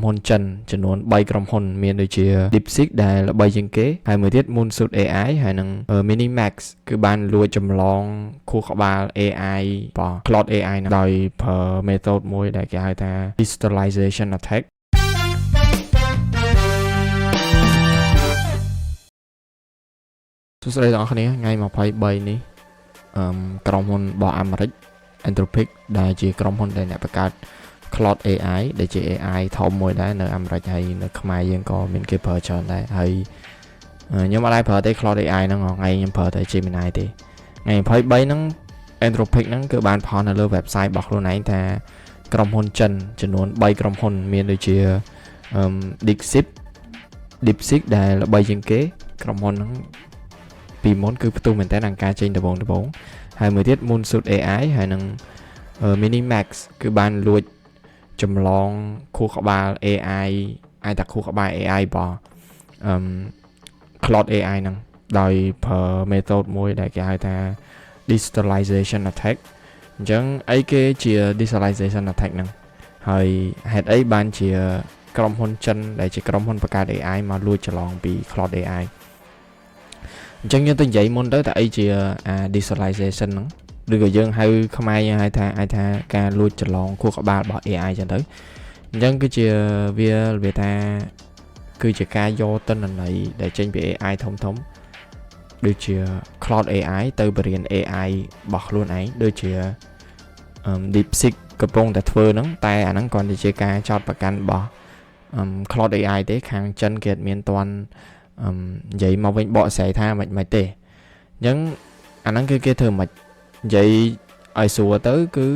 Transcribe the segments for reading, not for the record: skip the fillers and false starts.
ហ៊ុនចិនចំនួន3ក្រុមហ៊ុនមានដូចជា DeepSeek ដែលល្បីជាងគេហើយមួយទៀត Moonshot AI ហើយនិង Minimax គឺបានលួចចម្លងខួរក្បាល AI របស់ Claude AI ហ្នឹងដោយប្រើ method មួយដែលគេហៅថា digitalization attack សួស្តីទាំងអស់គ្នាថ្ងៃ23នេះអឺក្រុមហ៊ុនរបស់អាមេរិក Anthropic ដែលជាក្រុមហ៊ុនដែលអ្នកបង្កើត Claude AI ដែលជា AI ធំមួយដែរនៅអាមេរិកហើយនៅខ្មែរយើងក៏មានគេប្រើច្រើនដែរហើយខ្ញុំអត់ដែរប្រើទេ Claude AI ហ្នឹងថ្ងៃខ្ញុំប្រើតែ Gemini ទេថ្ងៃ23ហ្នឹង Anthropic ហ្នឹងគឺបានផុសនៅលើ website របស់ខ្លួនឯងថាក្រុមហ៊ុនចិនចំនួន3ក្រុមហ៊ុនមានដូចជា DeepSeek DeepSeek ដែលល្បីជាងគេក្រុមហ៊ុនហ្នឹងពីមុនគឺផ្ទុះមែនតើអង្ការចេញដំបងៗហើយមួយទៀត Moonshot AI ហើយនិង Minimax គឺបានលួចចម្លងខួរក្បាល AI អាចតែខួរក្បាល AI របស់អឺ Claude AI ហ្នឹងដោយប្រើ method មួយដែលគេហៅថា digitalization attack អញ្ចឹងអីគេជា digitalization attack ហ្នឹងហើយហេតុអីបានជាក្រុមហ៊ុនចិនដែលជាក្រុមហ៊ុនបង្កើត AI មកលួចចម្លងពី Claude AI អញ្ចឹងយើងទៅនិយាយមុនទៅថាអីជាអា digitalization ហ្នឹងឬក៏យើងហៅខ្មែរយើងហៅថាអាចថាការលួចចម្លងខួរក្បាលរបស់ AI ចឹងទៅអញ្ចឹងគឺជាវាវាថាគឺជាការយកទិន្នន័យដែលចេញពី AI ធំធំដូចជា Claude AI ទៅបរៀន AI របស់ខ្លួនឯងដូចជា DeepSeek កំពុងតែធ្វើហ្នឹងតែអាហ្នឹងគ្រាន់តែជាការចោទប្រកាន់របស់ Claude AI ទេខាងចិនគេអត់មានទាន់និយាយមកវិញបកស្រាយថាមិនមិនទេអញ្ចឹងអាហ្នឹងគឺគេធ្វើមិននិយាយឲ្យស្រួលទៅគឺ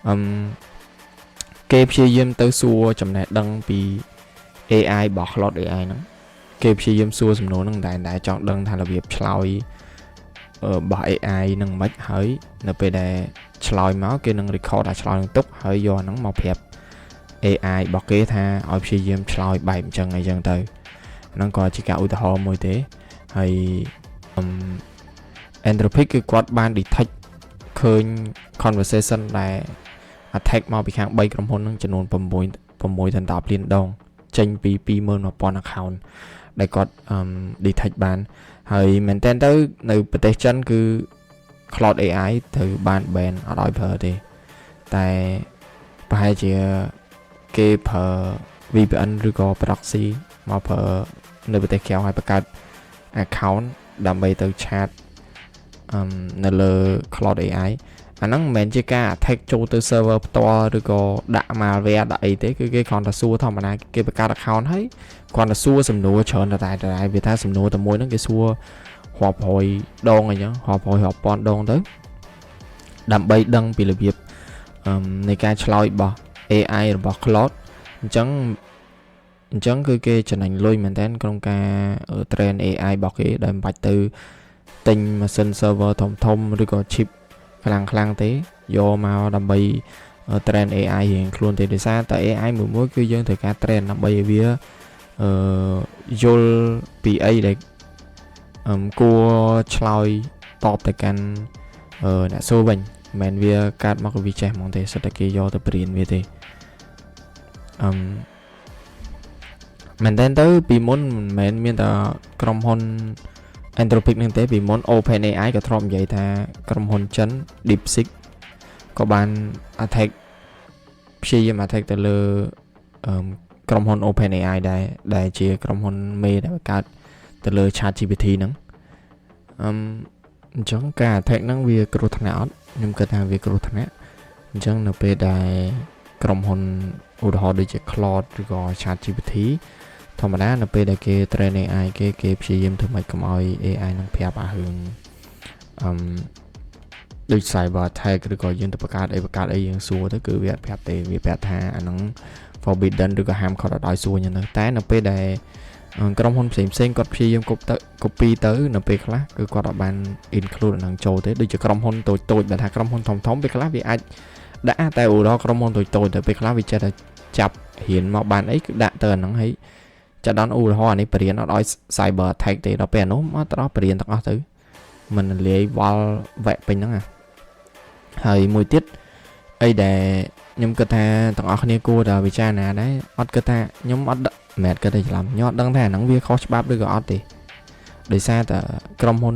អឹមគេព្យាយាមទៅសួរចំណេះដឹងពី AI របស់ Claude AI ហ្នឹងគេព្យាយាមសួរសំណួរហ្នឹងតែចង់ដឹងថារបៀបឆ្លើយរបស់ AI ហ្នឹងមិនហើយនៅពេលដែលឆ្លើយមកគេនឹង record អាឆ្លើយនឹងទុកហើយយកអាហ្នឹងមកប្រាប់ AI របស់គេថាឲ្យព្យាយាមឆ្លើយបែបអញ្ចឹងអីចឹងទៅហ្នឹងក៏ជាការឧទាហរណ៍មួយទេហើយអឺ Anthropic គឺគាត់បាន detect ឃើញ conversation ដែល attack មកពីខាង3ក្រុមហ៊ុនហ្នឹងចំនួន6 6ដល់10លានដងចេញពី21000 account ដែលគាត់ detect បានហើយមែនតើទៅនៅប្រទេសចិនគឺ Claude AI ត្រូវបាន ban អត់ឲ្យប្រើទេតែប្រហែលជាគេប្រើ VPN ឬក៏ proxy មកប្រើនៅប្រទេសក្រៅហើយបង្កើត account ដើម្បីទៅ chat នៅលើ Claude AI អាហ្នឹងមិនមែនជាការ attack ចូលទៅ server ផ្ទាល់ឬក៏ដាក់ malware ដាក់អីទេគឺគេគ្រាន់តែសួរធម្មតាគេបង្កើត account ហើយគ្រាន់តែសួរសំណួរច្រើនតែតែវាថាសំណួរតែមួយហ្នឹងគេសួររាប់រយដងអីចឹងរាប់រយរាប់ពាន់ដងទៅដើម្បីដឹងពីរបៀបនៃការឆ្លើយរបស់ AI របស់ Claude អញ្ចឹងអញ្ចឹងគឺគេចំណេញលុយមែនតើក្នុងការ train AI របស់គេដោយមិនបាច់ទៅទិញម៉ាស៊ីន server ធំធំឬក៏ chip ខ្លាំងខ្លាំងទេយកមកដើម្បី train AI រៀងខ្លួនទេដោយសារតែ AI មួយមួយគឺយើងត្រូវការ train ដើម្បីឲ្យវាអឺយល់ពីអីដែលគួរឆ្លើយតបទៅកាន់អ្នកសួរវិញមិនមែនវាកើតមកវាចេះហ្មងទេសិតតែគេយកទៅបរៀនវាទេអឹមមែនតើទៅពីមុនមិនមែនមានតែក្រុមហ៊ុន Anthropic នឹងទេពីមុន OpenAI ក៏ធ្លាប់និយាយថាក្រុមហ៊ុនចិន DeepSeek ក៏បាន attack ព្យាយាម attack ទៅលើក្រុមហ៊ុន OpenAI ដែរដែលជាក្រុមហ៊ុនមេដែលបង្កើតទៅលើ ChatGPT ហ្នឹងអឹមអញ្ចឹងការ attack ហ្នឹងវាគ្រោះថ្នាក់អត់ខ្ញុំគិតថាវាគ្រោះថ្នាក់អញ្ចឹងនៅពេលដែលក្រុមហ៊ុនឧទាហរណ៍ដូចជា Claude ឬក៏ ChatGPT ធម្មតានៅពេលដែលគេ train AI គេគេព្យាយាមធ្វើម៉េចកុំឲ្យ AI នឹងប្រាប់អារឿងអឹមដូច cyber attack ឬក៏យើងទៅបង្កើតអីបង្កើតអីយើងសួរទៅគឺវាអត់ប្រាប់ទេវាប្រាប់ថាអាហ្នឹង forbidden ឬក៏ហាមឃាត់អត់ឲ្យសួរអញ្ចឹងទៅតែនៅពេលដែលក្រុមហ៊ុនផ្សេងផ្សេងគាត់ព្យាយាមគប់ទៅ copy ទៅនៅពេលខ្លះគឺគាត់អត់បាន include អាហ្នឹងចូលទេដូចជាក្រុមហ៊ុនតូចតូចបើថាក្រុមហ៊ុនធំធំពេលខ្លះវាអាចដាក់តែឧទាហរណ៍ក្រុមហ៊ុនតូចតូចទៅពេលខ្លះវាចេះតែចាប់រៀនមកបានអីគឺដាក់ទៅអាហ្នឹងហើយចាដល់ឧទាហរណ៍អានេះបរៀនអត់ឲ្យ cyber attack ទេដល់ពេលអានោះមកទៅដល់បរៀនទាំងអស់ទៅមិនលាយវល់វែកពេញហ្នឹងណាហើយមួយទៀត អីដែលខ្ញុំគិតថាទាំងអស់គ្នាគួរតែពិចារណាដែរអត់គិតថាខ្ញុំអត់មិនមែនគិតតែច្រឡំខ្ញុំអត់ដឹងថាអាហ្នឹងវាខុសច្បាប់ឬក៏អត់ទេដោយសារតែក្រុមហ៊ុន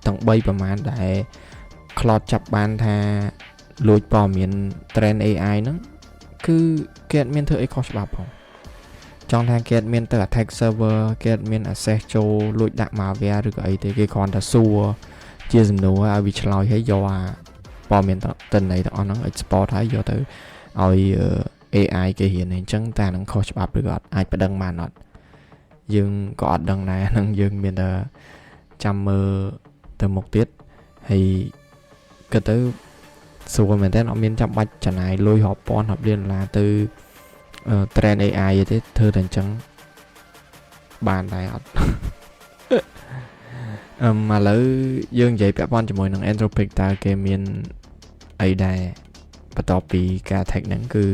ទាំង3ប្រមាណដែល Claude ចាប់បានថាលួចព័ត៌មាន train AI ហ្នឹងគឺគេអត់មានធ្វើអីខុសច្បាប់ផងចង់ថាគេអត់មានទៅ attack server គេអត់មាន access ចូលលួចដាក់ malware ឬក៏អីទេគេគ្រាន់តែសួរជាសំណួរឲ្យវាឆ្លើយឲ្យយកអាព័ត៌មានទិន្នន័យទាំងអស់ហ្នឹង export ហើយយកទៅឲ្យ AI គេរៀនអញ្ចឹងតែហ្នឹងខុសច្បាប់ឬក៏អត់អាចប្តឹងបានអត់យើងក៏អត់ដឹងដែរហ្នឹងយើងមានតែចាំមើលទៅមុខទៀតហើយគិតទៅស្រួលមែនតើអត់មានចាំបាច់ចំណាយលុយរាប់ពាន់រាប់លានដុល្លារទៅ train AI ទេធ្វើតែអញ្ចឹងបានដែរអត់ អឹមឥឡូវយើងនិយាយពាក់ព័ន្ធជាមួយនឹង Anthropic តើគេមានអីដែរបន្ទាប់ពីការ attack ហ្នឹងគឺ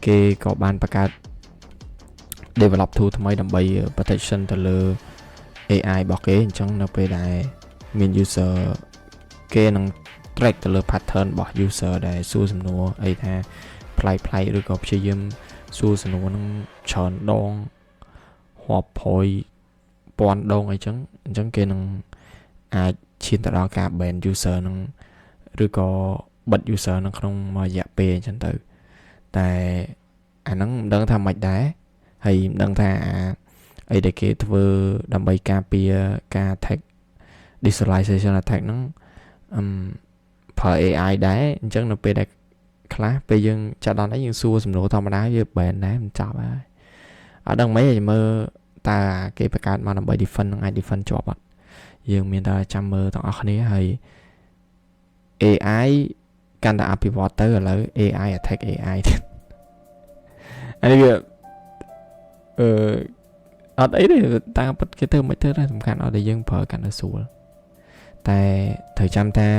គេក៏បានបង្កើត develop tool ថ្មីដើម្បី protection ទៅលើ AI របស់គេអញ្ចឹងនៅពេលដែលមាន user គេនឹង track ទៅលើ pattern របស់ user ដែលសួរសំណួរអីថាប្លែកប្លែកឬក៏ព្យាយាមសួរសំណួរនឹងច្រើនដងរាប់រយពាន់ដងអីចឹងអញ្ចឹងគេនឹងអាចឈានទៅដល់ការ ban user នឹងឬក៏បិទ user នឹងក្នុងមួយរយៈពេលអញ្ចឹងទៅតែអាហ្នឹងមិនដឹងថាម៉េចដែរហើយមិនដឹងថាអាអីដែលគេធ្វើដើម្បីការពារការ attack digitalization attack ហ្នឹងអឹមប្រើ AI ដែរអញ្ចឹងនៅពេលដែលខ្លះពេលយើងចាត់ដល់នេះយើងសួរសំណួរធម្មតាវា ban ដែរមិនចប់ហើយអត់ដឹងមិនឯងមើលតើគេបង្កើតមកដើម្បី defend នឹងអាច defend ជាប់អត់យើងមានតែចាំមើលទាំងអស់គ្នាហើយ AI កាន់តែអភិវឌ្ឍទៅឥឡូវ AI attack AI ទៀតអានេះវាអឺអត់អីទេតាមពិតគេធ្វើមិនធ្វើដែរសំខាន់អត់តែយើងប្រើកាន់តែស្រួលតែត្រូវចាំថា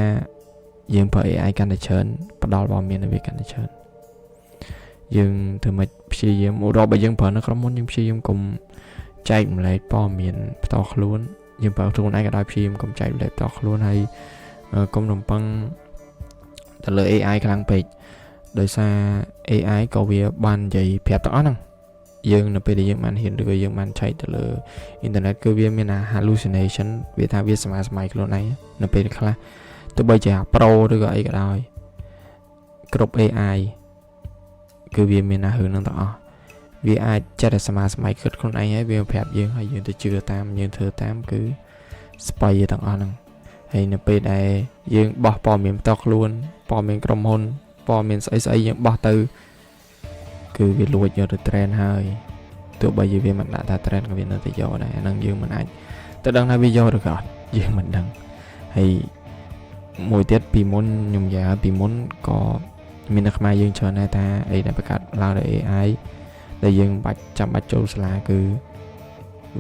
យើងប្រើ AI កាន់តែច្រើនផ្ដល់ព័ត៌មានឲ្យវាកាន់តែច្រើនយើងធ្វើម៉េចព្យាយាមឧទាហរណ៍បើយើងប្រើនៅក្រុមហ៊ុនយើងព្យាយាមកុំចែករំលែកព័ត៌មានផ្ទាល់ខ្លួនយើងប្រើខ្លួនឯងក៏ដោយព្យាយាមកុំចែករំលែកផ្ទាល់ខ្លួនហើយកុំរំពឹងទៅលើ AI ខ្លាំងពេកដោយសារ AI ក៏វាបាននិយាយប្រាប់ទាំងអស់ហ្នឹងយើងនៅពេលដែលយើងបានហ៊ានឬក៏យើងបានឆែកទៅលើអ៊ីនធឺណិតគឺវាមាន hallucination វាថាវាសម័យសម័យខ្លួនឯងនៅពេលខ្លះទោះបីជា Pro ឬក៏អីក៏ដោយគ្រប់ AI គឺវាមានអារឿងហ្នឹងទាំងអស់វាអាចចិត្តតែសមាសម័យគិតខ្លួនឯងហើយវាប្រាប់យើងហើយយើងទៅជឿតាមយើងធ្វើតាមគឺស្បៃទាំងអស់ហ្នឹងហើយនៅពេលដែលយើងបោះព័ត៌មានផ្ទាល់ខ្លួនព័ត៌មានក្រុមហ៊ុនព័ត៌មានស្អីស្អីយើងបោះទៅគឺវាលួចយកទៅ train ហើយទោះបីជាវាមិនដាក់ថា train ក៏វានៅតែយកដែរអាហ្នឹងយើងមិនអាចទៅដឹងថាវាយកឬក៏អត់យើងមិនដឹងហើយមួយទៀតពីមុនខ្ញុំនិយាយពីមុនក៏មាននៅខ្មែរយើងច្រើនដែរថាអីដែលបង្កើតឡើងដោយ AI ដែលយើងបាច់ចាំបាច់ចូលសាលាគឺ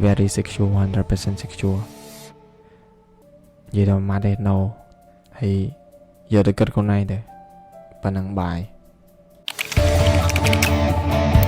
very secure, 100% secure និយាយដល់ម៉ាត់ទេ no ហើយយកទៅគិតខ្លួនឯងទៅប៉ណ្ណឹងបាយ។